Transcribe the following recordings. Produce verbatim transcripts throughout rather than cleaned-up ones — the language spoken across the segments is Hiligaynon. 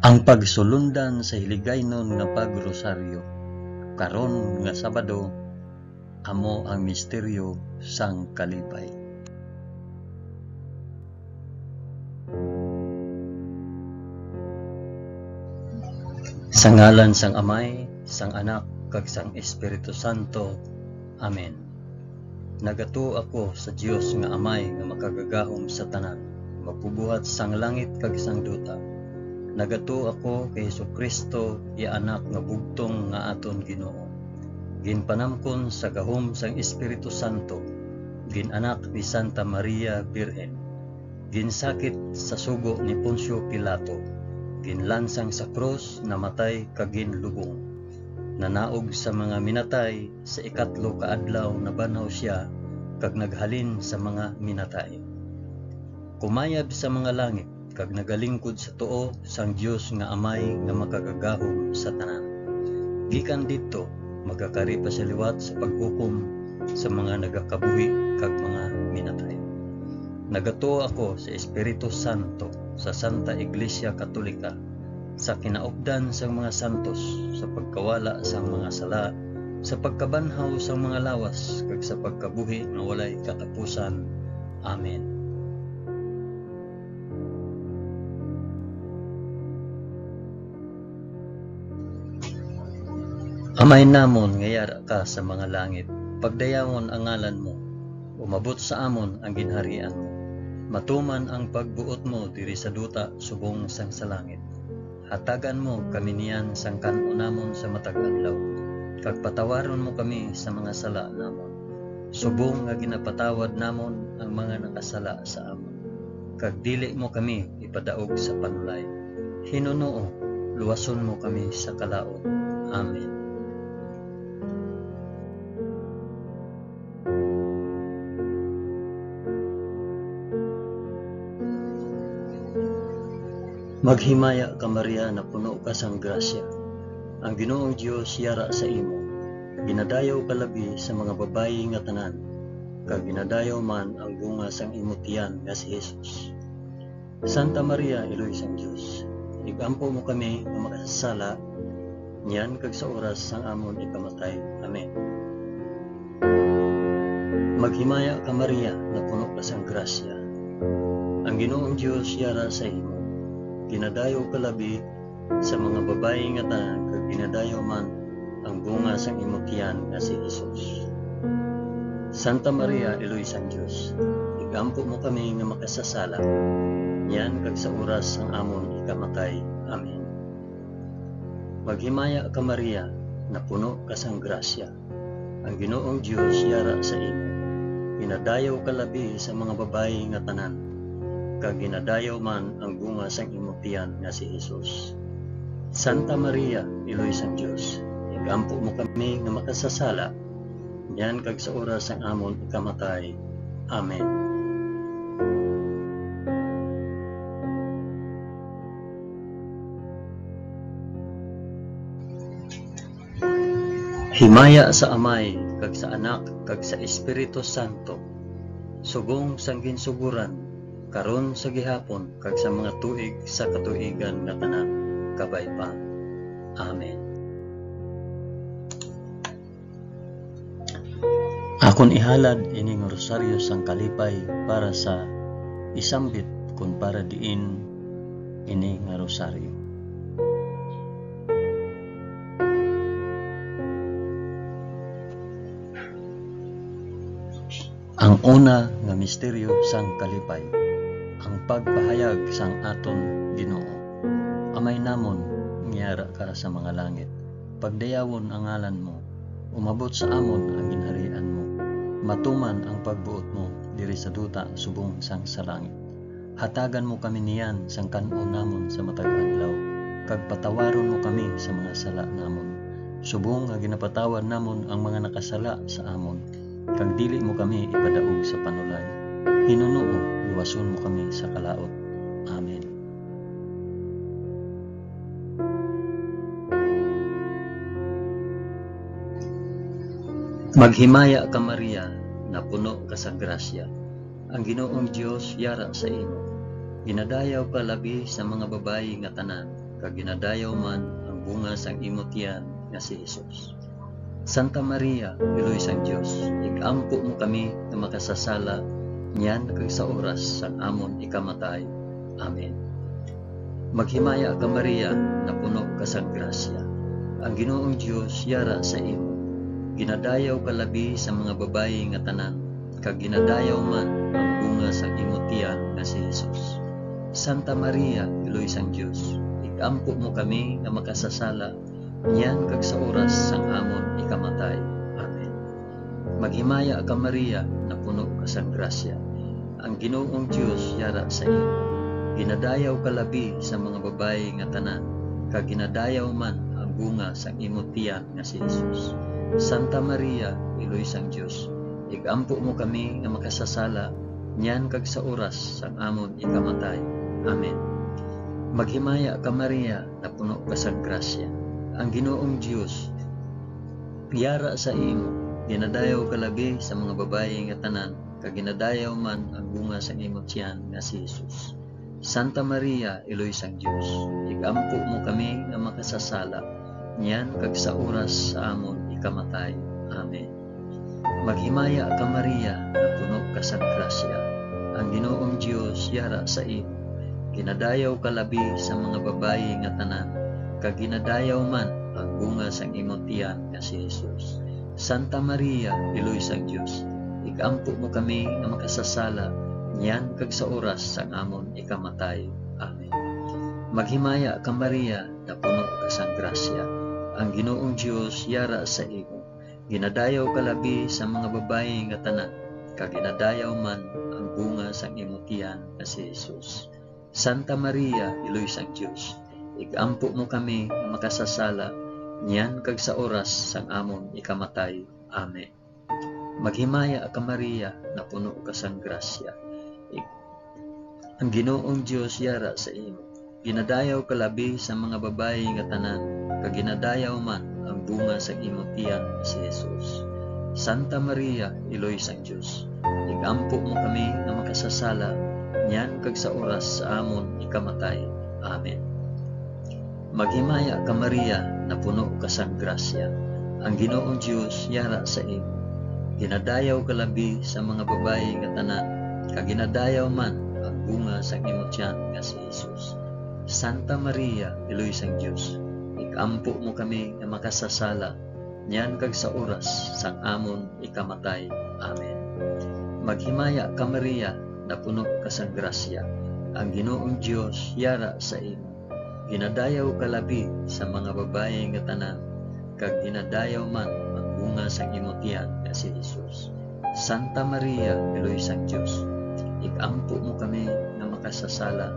Ang pagsulundan sa hiligaynon nga pagrosaryo karon nga Sabado amo ang misteryo sang kalipay. Sa ngalan sang Amay, sang Anak, kag sang Espiritu Santo. Amen. Nagatuo ako sa Dios nga Amay nga makagagahom sa tanan, magbubuhat sang langit kag sang duta. Nagatuo ako kay Jesu-Cristo, iya Anak nga bugtong nga aton Ginoo. Ginpanamkon sa gahom sang Espiritu Santo, gin-anak ni Santa Maria Birhen, ginsakit sa sugo ni Poncio Pilato, ginlansang sa krus, namatay, kag ginlubong. Nanaog sa mga minatay, sa ikatlo ka adlaw nabanhaw sia, kag naghalin sa mga minatay. Kumayab sa mga langit, kag nagalingkod sa tuo sang Dios nga Amay nga makagagahom sa tanan. Gikan didto, magakari pa sia liwat sa paghukom sa mga nagakabuhi kag mga minatay. Nagatuo ako sa Espiritu Santo, sa Santa Iglesia Katolika, sa kinaupdan sang mga santos, sa pagkawala sang mga sala, sa pagkabanhaw sang mga lawas, kag sa pagkabuhi nga walay katapusan. Amen. Amay namon nga yara ka sa mga langit, pagdayawon ang ngalan mo, umabot sa amon ang ginharian mo, matuman ang pagbuot mo diri sa duta subong sang sa langit. Hatagan mo kami niyan sang kan-o namon sa matag adlaw, kag patawaron mo kami sa mga sala namon, subong nga ginapatawad namon ang mga nakasala sa amon, kag dili mo kami ipadaog sa panulay. Hinunoo, luwason mo kami sa kalaut. Amen. Maghimaya ka, Maria, napuno ka sang grasya. Ang Ginoong Dios yara sa imo. Ginadayaw ka labi sa mga babayi nga tanan, kag ginadayaw man ang bunga sang imo tiyan nga si Jesus. Santa Maria, Iloy sang Dios, igampo mo kami nga makasasala, niyan kag sa oras sang amon ikamatay. Amen. Maghimaya ka, Maria, napuno ka sang grasya. Ang Ginoong Dios yara sa imo. Ginadayaw ka labi sa mga babayi nga tanan, kag ginadayaw man ang bunga sang imo tiyan nga si Jesus. Santa Maria, Iloy sang Dios, igampo mo kami nga makasasala, niyan kag sa oras sang amon ikamatay. Amen. Maghimaya ka, Maria, napuno ka sang grasya. Ang Ginoong Dios yara sa imo. Ginadayaw ka labi sa mga babayi nga tanan, kag ginadayaw man ang bunga sang imo tiyan nga si Jesus. Santa Maria, Iloy sang Dios, igampo mo kami nga makasasala, niyan kag sa oras sang amon ikamatay. Amen. Himaya sa Amay, kag sa Anak, kag sa Espiritu Santo, subong sang ginsugoran, karon, sa gihapon, kag sa mga tuig sa katuigan nga tanan. Kabay pa. Amen. Akon ihalad ini nga rosaryo sang kalipay para sa isambit kon para diin ini nga rosaryo. Ang una nga misteryo sang kalipay, ang pagpahayag sang aton Ginoo. Amay namon nga yara ka sa mga langit, pagdayawon ang ngalan mo, umabot sa amon ang ginharian mo, matuman ang pagbuot mo diri sa duta subong sang sa langit. Hatagan mo kami niyan sang kan-on namon sa matag adlaw, kag patawaron mo kami sa mga sala namon, subong nga ginapatawad namon ang mga nakasala sa amon, kag dili mo kami ipadaog sa panulay. Hinunoo, luwason mo kami sa kalaut. Amen. Maghimaya ka, Maria, napuno ka sa grasya. Ang Ginoong Dios yara sa imo. Ginadayaw ka labi sa mga babayi nga tanan, kag ginadayaw man ang bunga sang imo tiyan nga si Jesus. Santa Maria, Iloy sang Dios, ig-ampo mo kami nga makasasala niyan kag sa oras sang amon ikamatay. Amen. Maghimaya ka, Maria, napuno ka sang grasya. Ang Ginoong Dios yara sa imo. Ginadayaw ka labi sa mga babayi nga tanan, kag ginadayaw man ang bunga sang imo tiyan nga si Jesus. Santa Maria, Iloy sang Dios, ig-ampo mo kami nga makasasala niyan kag sa oras sang amon ikamatay. Amen. Maghimaya ka, Maria, napuno ka sang grasya. Ang Ginoong Dios yara sa imo. Ginadayaw ka labi sa mga babayi nga tanan, kag ginadayaw man ang bunga sang imo tiyan nga si Jesus. Santa Maria, Iloy sang Dios, ig-ampo mo kami nga makasasala niyan kag sa oras sang amon ikamatay. Amen. Maghimaya ka, Maria, napuno ka sang grasya. Ang Ginoong Dios yara sa imo. Ginadayaw ka labi sa mga babayi nga tanan, kag ginadayaw man ang bunga sang imo tiyan nga si Jesus. Santa Maria, Iloy sang Dios, ig-ampo mo kami nga makasasala, niyan kag sa oras sa amon ikamatay. Amen. Maghimaya ka, Maria, nga puno ka sang grasya. Ang Ginoong Dios yara sa imo. Ginadayaw ka labi sa mga babayi nga tanan, kag ginadayaw man ang bunga sang imo tiyan nga si Jesus. Santa Maria, Iloy sang Dios, ig-ampo mo kami nga makasasala, niyan kag sa oras sang amon ikamatay. Amen. Maghimaya ka, Maria, napuno ka sang grasya. Ang Ginoong Dios yara sa imo. Ginadayaw ka labi sa mga babayi nga tanan, kag ginadayaw man ang bunga sang imo tiyan nga si Jesus. Santa Maria, Iloy sang Dios, ig-ampo mo kami nga makasasala, niyan kag sa oras sang amon ikamatay. Amen. Maghimaya ka, Maria, napuno ka sang grasya. Ig-, ang Ginoong Dios yara sa imo. Ginadayaw ka labi sa mga babayi nga tanan, kag ginadayaw man ang bunga sang imo tiyan nga si Jesus. Santa Maria, Iloy sang Dios, ig-ampo mo kami nga makasasala, niyan kag sa oras sa amon ikamatay. Amen. Maghimaya ka, Maria, napuno ka sang grasya. Ang Ginoong Dios yara sa imo. Ginadayaw ka labi sa mga babayi nga tanan, kag ginadayaw man ang bunga sang imo tiyan nga si Jesus. Santa Maria, Iloy sang Dios, ig-ampo mo kami nga makasasala, niyan kag sa oras sang amon ikamatay. Amen. Maghimaya ka, Maria, napuno ka sang grasya. Ang Ginoong Dios yara sa imo. Ginadayaw ka labi sa mga babayi nga tanan, kag ginadayaw man ang bunga sang imo tiyan nga si Jesus. Santa Maria, Iloy sang Dios, ig-ampo mo kami nga makasasala,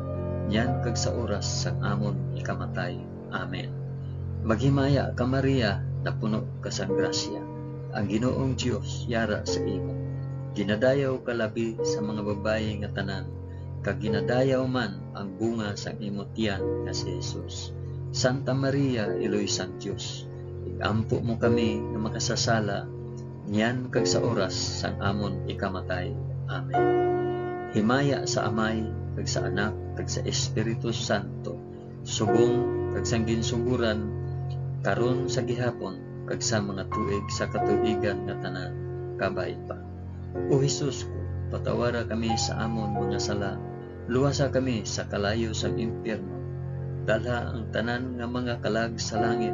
niyan kag sa oras sang amon ikamatay. Amen. Maghimaya ka, Maria, napuno ka sang grasya. Ang Ginoong Dios yara sa imo. Ginadayaw ka labi sa mga babayi nga tanan, kag ginadayaw man ang bunga sang imo tiyan nga si Jesus. Santa Maria, Iloy sang Dios, ig-ampo mo kami nga makasasala, niyan kag sa oras sang amon ikamatay. Amen. Himaya sa Amay, kag sa Anak, kag sa Espiritu Santo, subong kag sang ginsugoran, karon, sa gihapon, kag sa mga tuig sa katuigan nga tanan. Kabay pa. O Jesus ko, patawara kami sa amon mga sala, luwasa kami sa kalayo sang impyerno, dalha ang tanan nga mga kalag sa langit,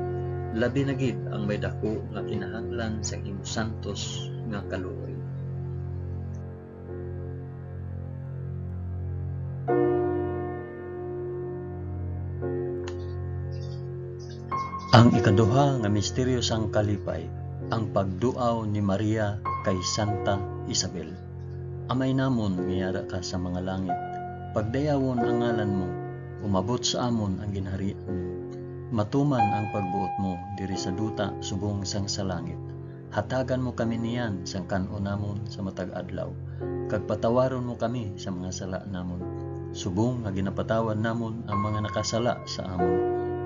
labi na gid ang may daku nga kinahanglan sang imo santos nga kaluoy. Ang ikaduha nga misteryo sang kalipay, ang pagduaw ni Maria kay Santa Isabel. Amay namon nga yara ka sa mga langit, pagdayawon ang ngalan mo, umabot sa amon ang ginharian mo, matuman ang pagbuot mo diri sa duta subong sang sa langit. Hatagan mo kami niyan sang kan-on namon sa matag adlaw, kag patawaron mo kami sa mga sala namon, subong nga ginapatawad namon ang mga nakasala sa amon,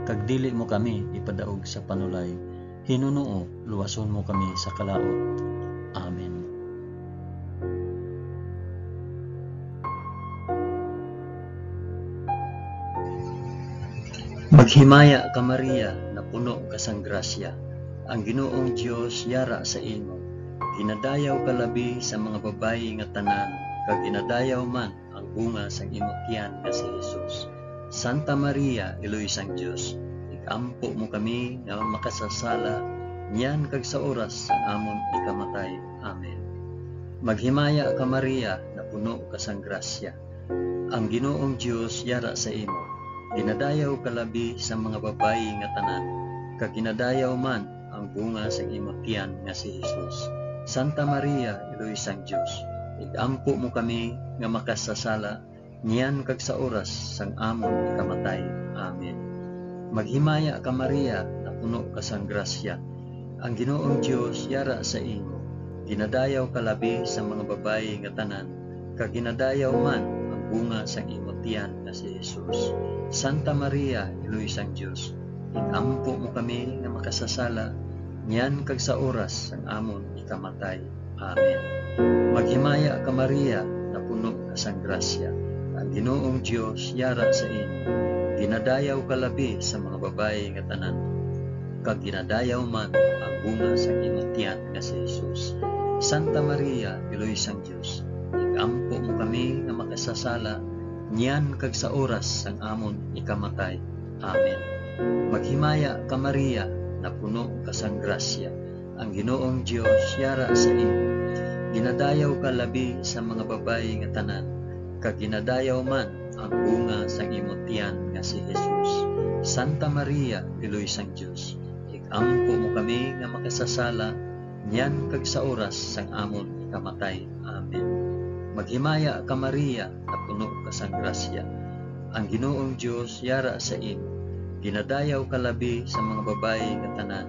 kag dili mo kami ipadaog sa panulay, hinunoo luwason mo kami sa kalaut. Amen. Maghimaya ka, Maria, napuno ka sang grasya, ang Ginoong Dios yara sa imo. Ginadayaw ka labi sa mga babayi nga tanan, kag ginadayaw man ang bunga sang imo tiyan nga si Jesus. Santa Maria, Iloy sang Dios, ig-ampo mo kami nga makasasala, niyan kag sa oras sang amon ikamatay. Amen. Maghimaya ka, Maria, napuno ka sang grasya, ang Ginoong Dios yara sa imo. Ginadayaw ka labi sa mga babayi nga tanan, kag ginadayaw man ang bunga sang imo tiyan nga si Jesus. Santa Maria, Iloy sang Dios, ig-ampo mo kami nga makasasala, niyan kag sa oras sang amon ikamatay. Amen. Maghimaya ka, Maria, napuno ka sang grasya, ang Ginoong Dios yara sa imo. Ginadayaw ka labi sa mga babayi nga tanan, kag ginadayaw man ang bunga sang imo tiyan nga si Jesus. Santa Maria, Iloy sang Dios, ig-ampo mo kami nga makasasala, niyan kag sa oras sang amon ikamatay. Amen. Maghimaya ka, Maria, napuno ka sang grasya, ang Ginoong Dios yara sa imo. Ginadayaw ka labi sa mga babayi nga tanan, kag ginadayaw man ang bunga sang imo tiyan nga si Jesus. Santa Maria, Iloy sang Dios, ig-ampo mo kami nga makasasala, niyan kag sa oras sang amon ikamatay. Amen. Maghimaya ka, Maria, napuno ka sang grasya, ang Ginoong Dios yara sa imo. Ginadayaw ka labi sa mga babayi nga tanan, kag ginadayaw man ang bunga sang imo tiyan nga si Jesus. Santa Maria, Iloy sang Dios, ig-ampo mo kami nga makasasala, niyan kag sa oras sang amon ikamatay. Amen. Maghimaya ka, Maria, napuno ka sang grasya, ang Ginoong Dios yara sa imo. Ginadayaw ka labi sa mga babayi nga tanan,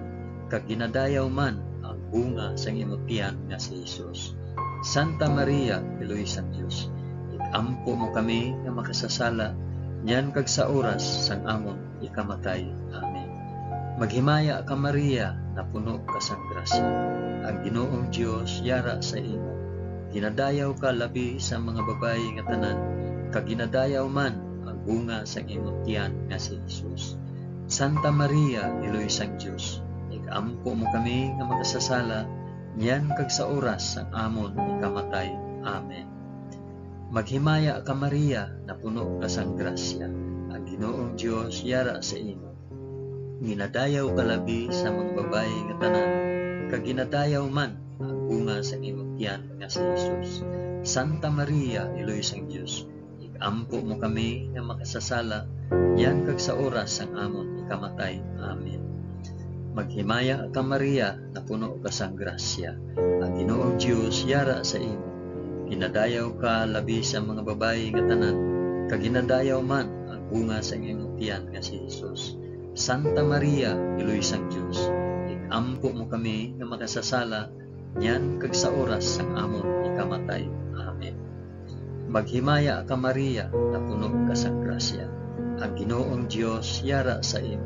kag ginadayaw man ang bunga sang imo tiyan nga si Jesus. Santa Maria, Iloy sang Dios, ig-ampo mo kami nga makasasala, niyan kag sa oras sang amon ikamatay. Amen. Maghimaya ka, Maria, napuno ka sang grasya, ang Ginoong Dios yara sa imo. Ginadayaw ka labi sa mga babayi nga tanan, kag ginadayaw man ang bunga sang imo tiyan nga si Jesus. Santa Maria, Iloy sang Dios, ig-ampo mo kami nga makasasala, niyan kag sa oras sang amon ikamatay. Amen. Maghimaya ka, Maria, napuno ka sang grasya, ang Ginoong Dios yara sa imo. Ginadayaw ka labi sa mga babayi nga tanan, kag ginadayaw man ang bunga sang imo tiyan nga si Jesus. Santa Maria, Iloy sang Dios, ig-ampo mo kami nga makasasala, niyan kag sa oras sang amon ikamatay. Amen. Maghimaya ka, Maria, napuno ka sang grasya, ang Ginoong Dios yara sa imo. Ginadayaw ka labi sa mga babayi nga tanan, kag ginadayaw man ang bunga sang imong tiyan nga si Jesus. Santa Maria, Iloy sang Dios, ig-ampo mo kami nga makasasala, niyan kag sa oras sang amon ikamatay. Amen. Maghimaya ka, Maria, napuno ka sang grasya, ang Ginoong Dios yara sa imo.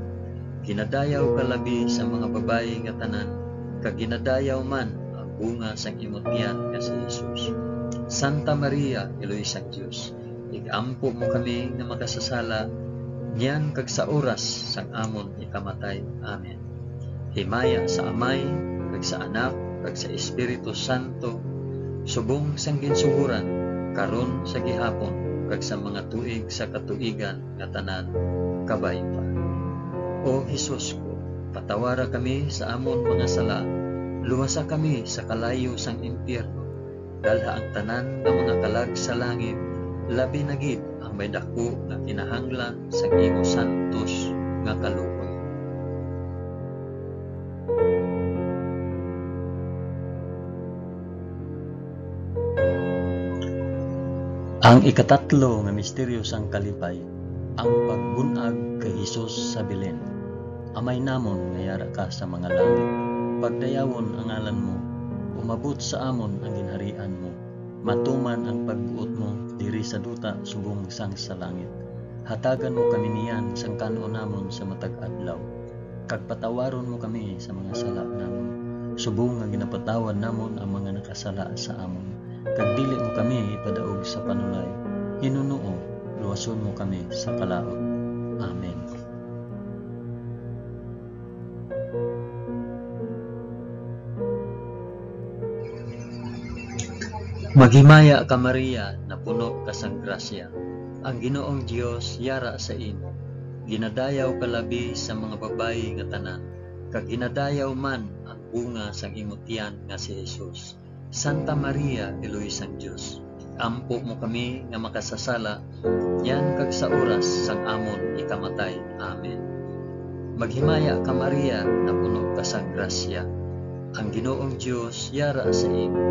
Ginadayaw ka labi sa mga babayi nga tanan, kag ginadayaw man ang bunga sang imo tiyan nga si Jesus. Santa Maria, Iloy sang Dios, ig-ampo mo kami nga makasasala, niyan kag sa oras sang amon ikamatay. Amen. Himaya sa Amay, kag sa Anak, kag sa Espiritu Santo, subong sang ginsugoran, karon, sa gihapon, kag sa mga tuig sa katuigan nga tanan. Kabay pa. O Jesus ko, patawara kami sa amon mga sala, luwasa kami sa kalayo sang impyerno, dalha ang tanan nga mga kalag sa langit, labi na gid ang may daku nga kinahanglan sang imo santos nga kaluoy. Ang ikatatlo nga misteryo sang kalipay, ang pagbun-ag kay Jesus sa Belen. Amay namon nga yara ka sa mga langit, pagdayawon ang ngalan mo, umabot sa amon ang ginharian mo, matuman ang pagbuot mo diri sa duta subong sang sa langit. Hatagan mo kami niyan sang kan-on namon sa matag adlaw, kag patawaron mo kami sa mga sala namon, subong nga ginapatawad namon ang mga nakasala sa amon, kag dili mo kami ipadaog sa panulay. Hinunoo, luwason mo kami sa kalaut. Amen. Maghimaya ka, Maria, napuno ka sang grasya. Ang Ginoong Dios yara sa imo. Ginadayaw ka labi sa mga babayi nga tanan, kag ginadayaw man ang bunga sang imo tiyan nga si Jesus. Santa Maria, Iloy sang Dios, ampo mo kami nga makasasala, niyan kag sa oras sang amon ikamatay. Amen. Maghimaya ka, Maria, napuno ka sang grasya. Ang Ginoong Dios yara sa imo.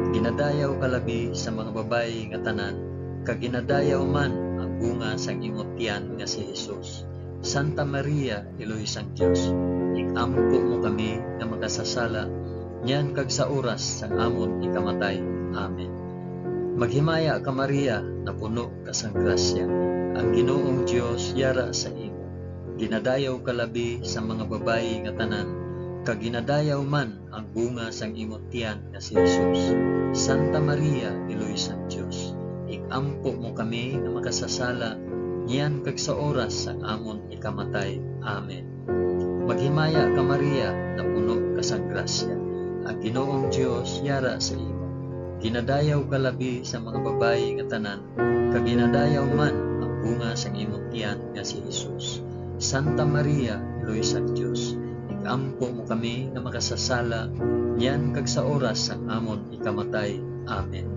Ginadayaw ka labi sa mga babayi nga tanan, kag ginadayaw man ang bunga sang imo tiyan nga si Jesus. Santa Maria, Iloy sang Dios, ig-ampo mo kami nga makasasala, niyan kag sa oras sang amon ikamatay. Amen. Maghimaya ka, Maria, napuno ka sang grasya. Ang Ginoong Dios yara sa imo. Ginadayaw ka labi sa mga babayi nga tanan, kag ginadayaw man ang bunga sang imo tiyan nga si Jesus. Santa Maria, Iloy sang Dios, ig-ampo mo kami nga makasasala, niyan kag sa oras sang amon ikamatay. Amen. Maghimaya ka, Maria, napuno ka sang grasya. Ang Ginoong Dios yara sa imo. Ginadayaw ka labi sa mga babayi nga tanan, kag ginadayaw man ang bunga sang imong tiyan nga si Jesus. Santa Maria, Iloy sang Dios, ig-ampo mo kami nga makasasala, niyan kag sa oras sang amon ikamatay. Amen.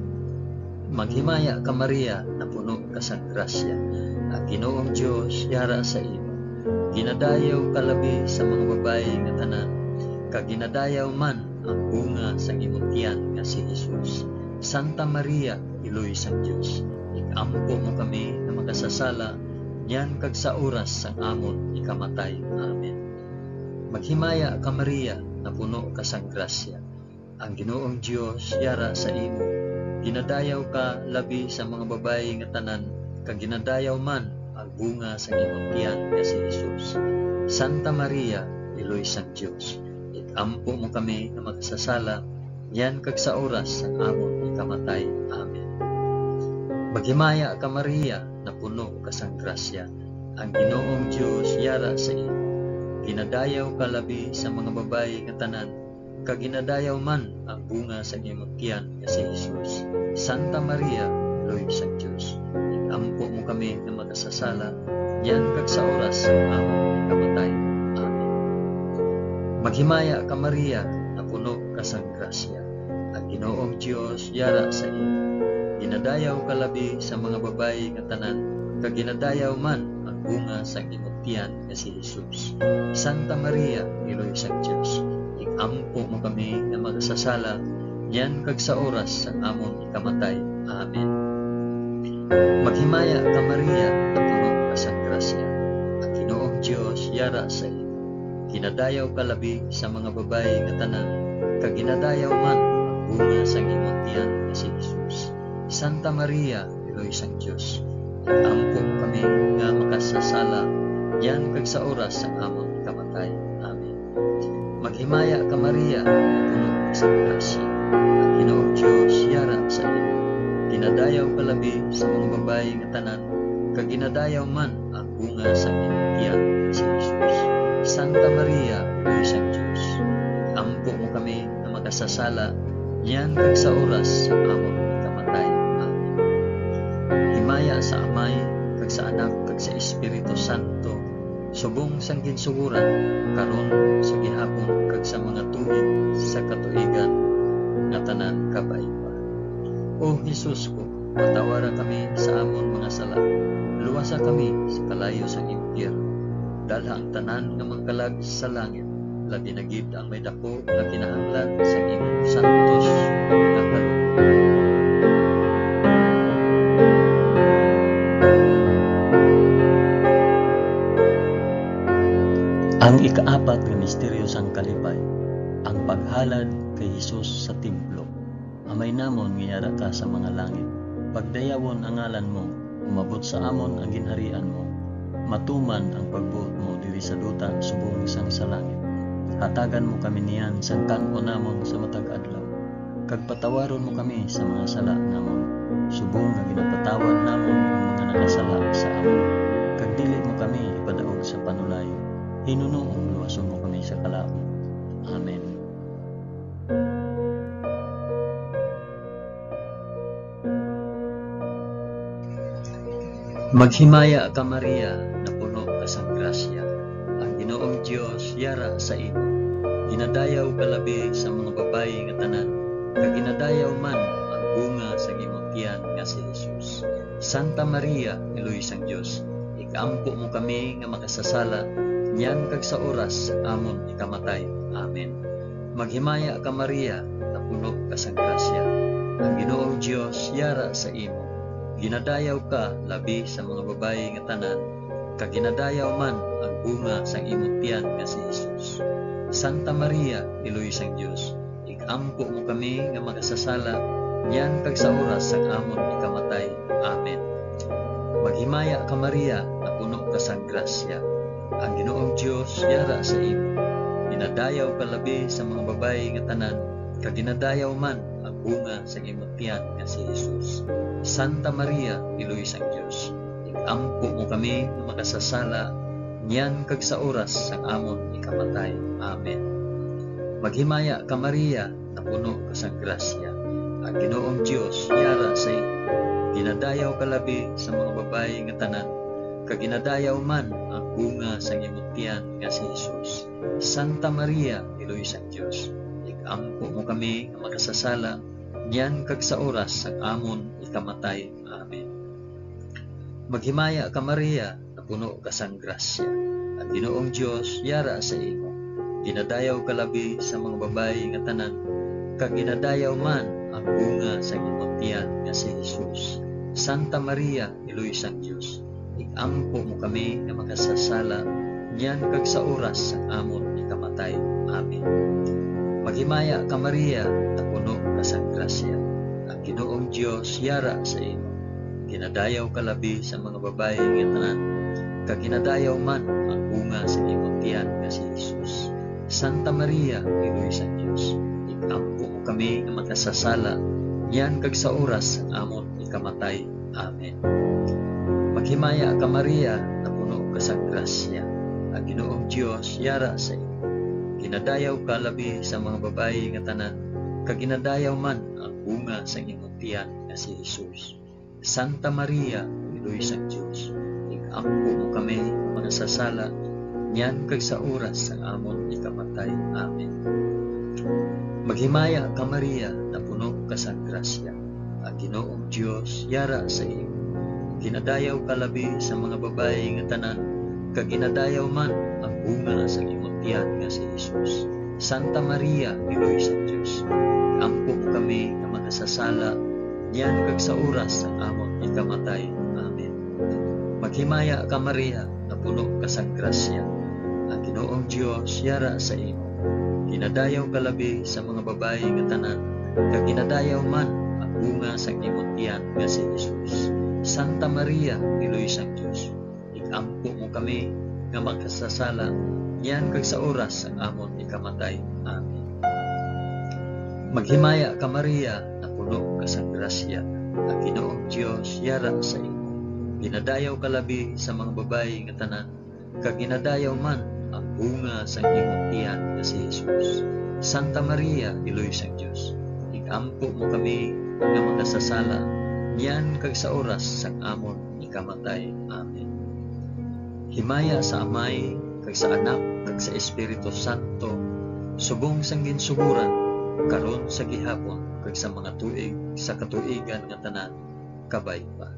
Maghimaya ka, Maria, napuno ka sang grasya. Ang Ginoong Dios yara sa imo. Ginadayaw ka labi sa mga babayi nga tanan, kag ginadayaw man ang bunga sang imo tiyan nga si Jesus. Santa Maria, Iloy sang Dios, ig-ampo mo kami nga makasasala, niyan kag sa oras sang amon ikamatay. Amen. Maghimaya ka, Maria, napuno ka sang grasya. Ang Ginoong Dios yara sa imo. Ginadayaw ka labi sa mga babayi nga tanan, kag ginadayaw man ang bunga sang imong tiyan nga si Jesus. Santa Maria, Iloy sang Dios, ig-ampo mo kami nga makasasala, niyan kag sa oras sang amon ikamatay. Amen. Maghimaya ka, Maria, napuno ka sang grasya. Ang Ginoong Dios yara sa imo. Ginadayaw ka labi sa mga babayi nga tanan, kag ginadayaw man ang bunga sang imong tiyan nga si Jesus. Santa Maria, Iloy sang Dios, ig-ampo mo kami nga makasasala, niyan kag sa oras sang amon kamatay. Amen. Maghimaya ka, Maria, napuno ka sang grasya. Ang Ginoong Dios yara sa imo. Ginadayaw ka labi sa mga babayi nga tanan, kag ginadayaw man ang bunga sang imong tiyan nga si Jesus. Santa Maria, Iloy sang Dios, ig-ampo mo kami nga makasasala, niyan kag sa oras sang amon ikamatay. Amen. Maghimaya ka, Maria, napuno ka sang grasya. Ang Ginoong Dios yara sa imo. Ginadayaw ka labi sa mga babayi nga tanan, kag ginadayaw man ang bunga sang imong tiyan nga si Jesus. Santa Maria, Iloy sang Dios, ig-ampo mo kami nga makasasala, niyan kag sa oras sang amon kamatay. Amen. Maghimaya ka, Maria, nga puno ka sang grasya. Ang Ginoong Dios yara sa imo. Ginadayaw ka labi sa mga babayi nga tanan, kag ginadayaw man ang bunga sa imong tiyan, si Jesus. Santa Maria, Iloy sang Dios, ampo mo kami nga makasasala, niyan kag sa oras sa amon kamatay. Amen. Himaya sa Amay, kag sa Anak, kag sa Espiritu Santo, subong sang ginsugoran, karon, sa gihapon, kag sa mga tuig sa katuigan nga tanan. Kabay pa. O Jesus ko, patawara kami sa amon mga sala, luwasa kami sa kalayo sang impyerno, dalha ang tanan nga mga kalag sa langit, labi na gid ang may daku nga kinahanglan sa imong santos nga kalooban. Ang ikaapat nga misteryo sang kalipay, ang paghalad kay Jesus sa templo. Amay namon nga yara ka sa mga langit, pagdayawon ang ngalan mo, umabot sa amon ang ginharian mo, matuman ang pagbuot mo diri sa duta subong sang sa langit. Hatagan mo kami niyan sang kan-on namon sa matag adlaw, kag patawaron mo kami sa mga sala namon, subong nga ginapatawad namon ang mga nakasala sa amon. Kag dili mo kami ipadaog sa panulay, hinunoon luwason mo kami sa kalaut. Amen. Maghimaya ka, Maria, napuno ka sang grasya. Ang Ginoong Dios yara sa imo. Ginadayaw ka labi sa mga babayi nga tanan, kag ginadayaw man ang bunga sang imong tiyan nga si Jesus. Santa Maria, Iloy sang Dios, ig-ampo mo kami nga makasasala, niyan kag sa oras sang amon ikamatay. Amen. Maghimaya ka, Maria, napuno ka sang grasya. Ang Ginoong Dios yara sa imo. Ginadayaw ka labi sa mga babayi nga tanan, kag ginadayaw man ang bunga sang imong tiyan nga si Jesus. Santa Maria, Iloy sang Dios, ig-ampo mo kami nga makasasala, niyan kag sa oras sang amon ikamatay. Amen. Maghimaya ka, Maria, napuno ka sang grasya. Ang Ginoong Dios yara sa imo. Ginadayaw ka labi sa mga babayi nga tanan, kag ginadayaw man ang bunga sang imong tiyan nga si Jesus. Santa Maria, Iloy sang Dios, ig-ampo mo kami nga makasasala, niyan kag sa oras sang amon ikamatay. Amen. Maghimaya ka, Maria, napuno ka sang grasya. Ang Ginoong Dios yara sa imo. Ginadayaw ka labi sa mga babayi nga tanan, kag ginadayaw man ang bunga sang imong tiyan nga si Jesus. Santa Maria, Iloy sang Dios, ig-ampo mo kami nga makasasala, niyan kag sa oras sang amon ikamatay. Amen. Maghimaya ka, Maria, napuno ka sang grasya. Ang Ginoong Dios yara sa imo. Ginadayaw ka labi sa mga babayi nga tanan, kag ginadayaw man ang bunga sang imong tiyan nga si Jesus. Santa Maria, Iloy sang Dios, ig-ampo mo kami nga makasasala, niyan kag sa oras sang amon ikamatay. Amen. Maghimaya ka, Maria, napuno ka sang grasya. Ang Ginoong Dios yara sa imo. Ginadayaw ka labi sa mga babayi nga tanan, kag ginadayaw man ang bunga sa imong tiyan nga si Jesus. Santa Maria, Iloy sang Dios, ig-ampo mo kami nga makasasala, niyan kag sa oras sang amon ikamatay. Amen. Maghimaya ka, Maria, napuno ka sang grasya. Ang Ginoong Dios yara sa imo. Ginadayaw ka labi sa mga babayi nga tanan, kag ginadayaw man ang bunga sang imong tiyan nga si Jesus. Santa Maria, Iloy sang Dios, ig-ampo mo kami nga makasasala, niyan kag sa oras sang amon ikamatay. Amen. Maghimaya ka, Maria, napuno ka sang grasya. Ang Ginoong Dios yara sa imo. Ginadayaw ka labi sa mga babayi nga tanan, kag ginadayaw man ang bunga sang imong tiyan nga si Jesus. Santa Maria, Iloy sang Dios, ampo mo kami nga makasasala, niyan kag sa oras sang amon ikamatay. Amen. Maghimaya ka, Maria, napuno ka sang grasya. Ang Ginoong Dios yara sa imo. Ginadayaw ka labi sa mga babayi nga tanan, kag ginadayaw man ang bunga sang imong tiyan nga si Jesus. Santa Maria, Iloy sang Dios, ig-ampo mo kami nga makasasala, niyan kag sa oras sang amon ikamatay. Amen. Maghimaya ka, Maria, napuno ka sang grasya, ang Ginoong Dios yara sa imo. Ginadayaw ka labi sa mga babayi nga tanan, kag ginadayaw man ang bunga sang imong tiyan nga si Jesus. Santa Maria, Iloy sang Dios, ig-ampo mo kami nga makasasala, niyan kag sa oras sang amon ikamatay. Amen. Himaya sa Amay, kag sa Anak, kag sa Espiritu Santo, subong sang ginsugoran, karon, sa gihapon, kag sa mga tuig sa katuigan nga tanan. Kabay pa.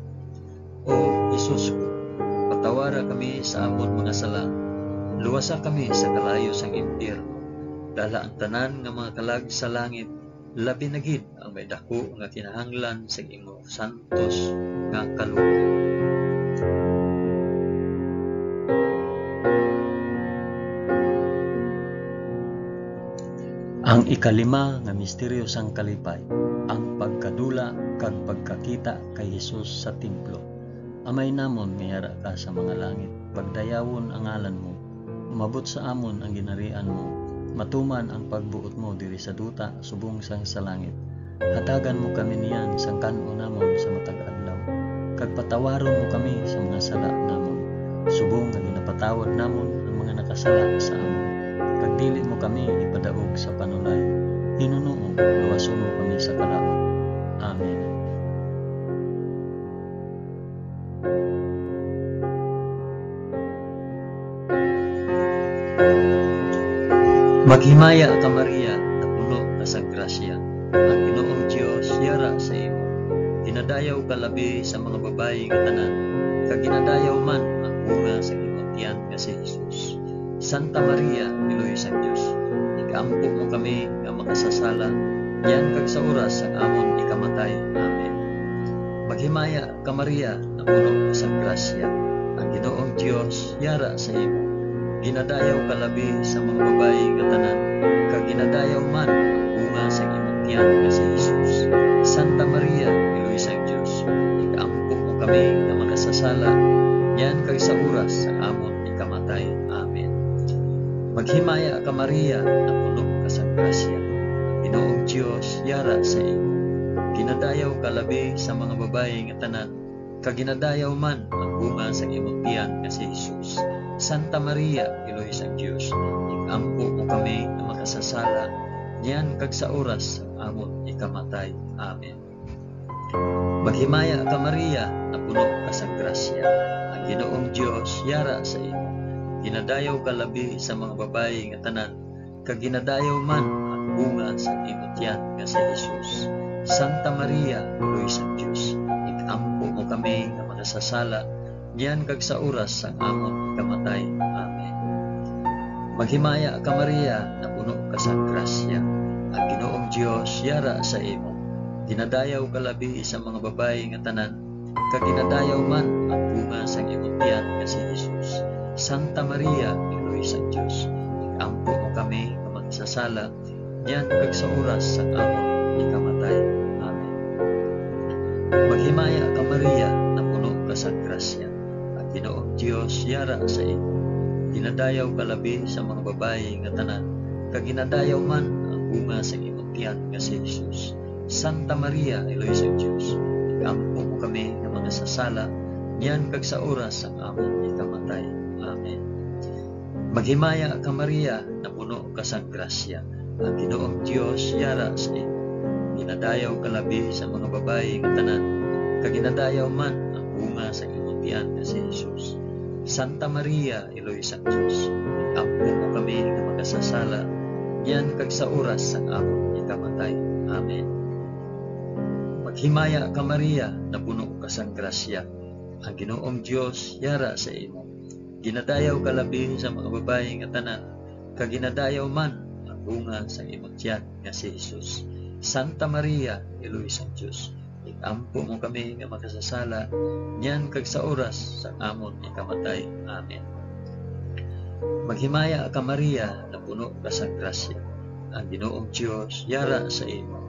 O Jesus ko, patawara kami sa amon mga sala, luwasa kami sa kalayo sang impyerno, dala ang tanan nga mga kalag sa langit, labi na gid ang may daku nga kinahanglan sang imo santos nga kaluoy. Ang ikalima nga misteryo sang kalipay, ang pagkadula kag pagkakita kay Jesus sa templo. Amay namon nga yara ka sa mga langit, pagdayawon ang ngalan mo. Umabot sa amon ang ginharian mo. Matuman ang pagbuot mo diri sa duta subong sang sa langit. Hatagan mo kami niyan sang kan-o namon sa matag adlaw, kag patawaron mo kami sa mga sala namon, subong nga ginapatawad namon ang mga nakasala sa amon. Kag dili mo kami ipadaog sa panulay. Hinunoo, luwason mo kami sa kalaut. Amen. Maghimaya ka, Maria, napuno ka sang grasya, ang Ginoong Dios yara sa imo. Ginadayaw ka labi sa mga babayi nga tanan, kag ginadayaw man ang bunga sa imong tiyan nga si Jesus. Santa Maria, Iloy sang Dios, ig-ampo mo kami nga makasasala, niyan kag sa oras sang amon ikamatay. Amen. Maghimaya ka, Maria, napuno ka sang grasya, ang Ginoong Dios yara sa imo. Ginadayaw ka labi sa mga babayi nga tanan, kag ginadayaw man ang bunga sang imong tiyan nga si Jesus. Santa Maria, Iloy sang Dios, ig-ampo mo kami nga makasasala, niyan kag sa oras sang amon ikamatay. Amen. Maghimaya ka, Maria, napuno ka sang grasya, ang Ginoong Dios yara sa imo. Ginadayaw ka labi sa mga babayi nga tanan, kag ginadayaw man ang bunga sang imong tiyan nga si Jesus. Santa Maria, Iloy sang Dios, ig-ampo mo kami nga makasasala, niyan kag sa oras sang amon ikamatay. Amen. Maghimaya ka, Maria, napuno ka sang grasya, ang Ginoong Dios yara sa imo. Ginadayaw ka labi sa mga babayi nga tanan, kag ginadayaw man ang bunga sang imo tiyan nga si Jesus. Santa Maria, Iloy sang Dios, ig-ampo mo kami nga makasasala, niyan kag sa oras sang amon ikamatay. Amen. Maghimaya ka, Maria, napuno ka sang grasya, ang Ginoong Dios yara sa imo. Ginadayaw ka labi sa mga babayi nga tanan, kag ginadayaw man ang bunga sang imong tiyan nga si Jesus. Santa Maria, Iloy sang Dios, ig-ampo mo kami nga makasasala, niyan kag sa oras sang amon ikamatay. Amen. Maghimaya ka, Maria, napuno ka sang grasya, ang Ginoong Dios yara sa imo. Ginadayaw ka labi sa mga babayi nga tanan, kag ginadayaw man ang bunga sang imong tiyan nga si Jesus. Santa Maria, Iloy sang Dios, ig-ampo mo kami nga makasasala, niyan kag sa oras sang amon ikamatay. Amen. Maghimaya ka, Maria, napuno ka sang grasya, ang Ginoong Dios yara sa imo. Ginadayaw ka labi sa mga babayi nga tanan, kag ginadayaw man ang bunga sa imong tiyan nga si Jesus. Santa Maria, Iloy sang Dios, ig-ampo mo kami nga makasasala, niyan kag sa oras sang amon ikamatay. Amen. Maghimaya ka, Maria, napuno ka sang grasya, ang Ginoong Dios yara sa imo. Ginadayaw ka labi sa mga babayi nga tanan, kag ginadayaw man ang bunga sang imong tiyan nga si Jesus. Santa Maria, Iloy sang Dios, ig-ampo mo kami nga makasasala, niyan kag sa oras sang amon ikamatay. Amen. Maghimaya ka, Maria, napuno ka sang grasya, ang Ginoong Dios yara sa imo.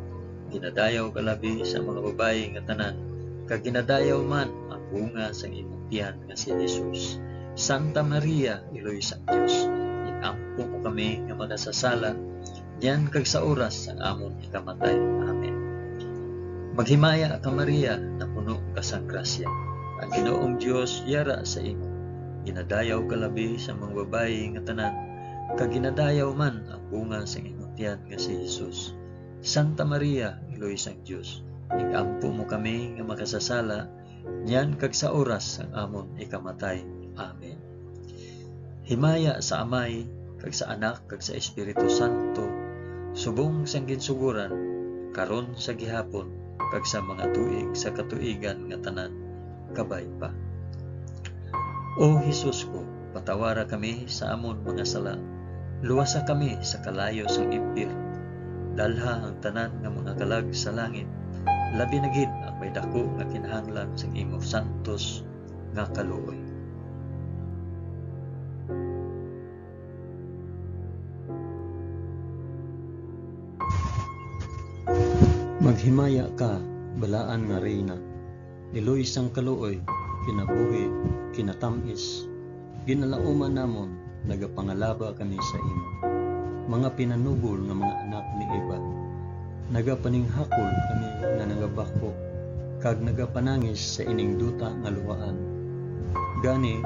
Ginadayaw ka labi sa mga babayi nga tanan, kag ginadayaw man ang bunga sang imong tiyan nga si Jesus. Santa Maria, Iloy sang Dios, ig-ampo mo kami nga makasasala, niyan kag sa oras sang amon ikamatay. Amen. Maghimaya ka, Maria, napuno ka sang grasya, ang Ginoong Dios yara sa imo. Ginadayaw ka labi sa mga babayi nga tanan, kag ginadayaw man ang bunga sang imong tiyan nga si Jesus. Santa Maria, Iloy sang Dios, ig-ampo mo kami nga makasasala, niyan kag sa oras sang amon ikamatay. Amen. Himaya sa Amay, kag sa Anak, kag sa Espiritu Santo, subong sang ginsugoran, karon, sa gihapon, kag sa mga tuig sa katuigan nga tanan. Kabay pa. O Jesus ko, patawara kami sa amon mga sala. Luwasa kami sa kalayo sang impyerno. Dalha ang tanan nga mga kalag sa langit, labi na gid ang may daku nga kinahanglan sang imo santos nga kaluoy. Maghimaya ka, balaan nga Reyna, iloy sang kaluoy, kinabuhi, kinatamis, ginalauman namon, nagapangalaba kami sa imo. Mga pinanubol nga mga anak ni Eva, nagapaninghakol kami nga nagabakho, kag nagapanangis sa ining duta nga luhaan. Gani,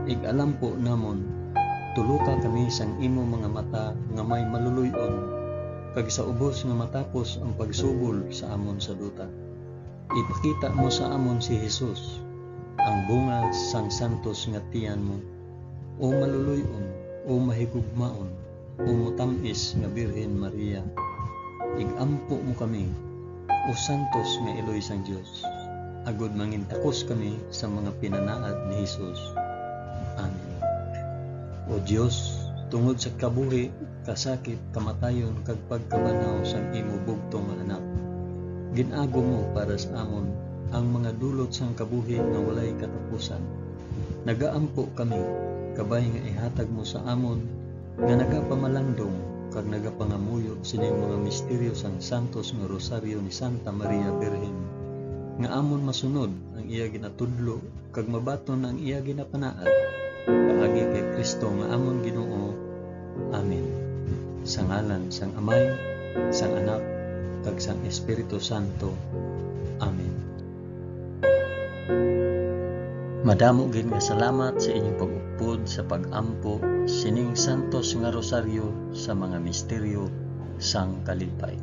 ig-alampo namon, tuluka kami sang imo mga mata nga may maluloy-on, kag sa ubos nga matapos ang pagsubol sa amon sa duta, ipakita mo sa amon si Jesus, ang bunga sang santos nga tiyan mo. O maluloy-on, O mahigugmaon, o matam-is nga Birhen Maria, ig-ampo mo kami, o santos nga iloy sang Dios, agod mangintakos kami sa mga pinanaad ni Jesus. Amen. O Dios, tungod sa kabuhi, kasakit, kamatayon, kag pagkabanaw sang imo bugtong nga Anak, gin-agom mo para sa amon ang mga dulot sang kabuhi nga walay katapusan. Nagaampo kami, kabay nga ihatag mo sa amon nga nagapamalandong kag nagapangamuyo sining mga misteryo sang santos nga Rosaryo ni Santa Maria Birhen, nga amon masunod ang iya ginatudlo kag mabaton ang iya ginapanaad, paagi kay Cristo nga amon Ginoo. Amen. Sa ngalan sang Amay, sang Anak, kag sang Espiritu Santo. Amen. Madamo gid nga salamat sa inyong pag-upod sa pag-ampo sining santos nga rosaryo sa mga misteryo sang kalipay.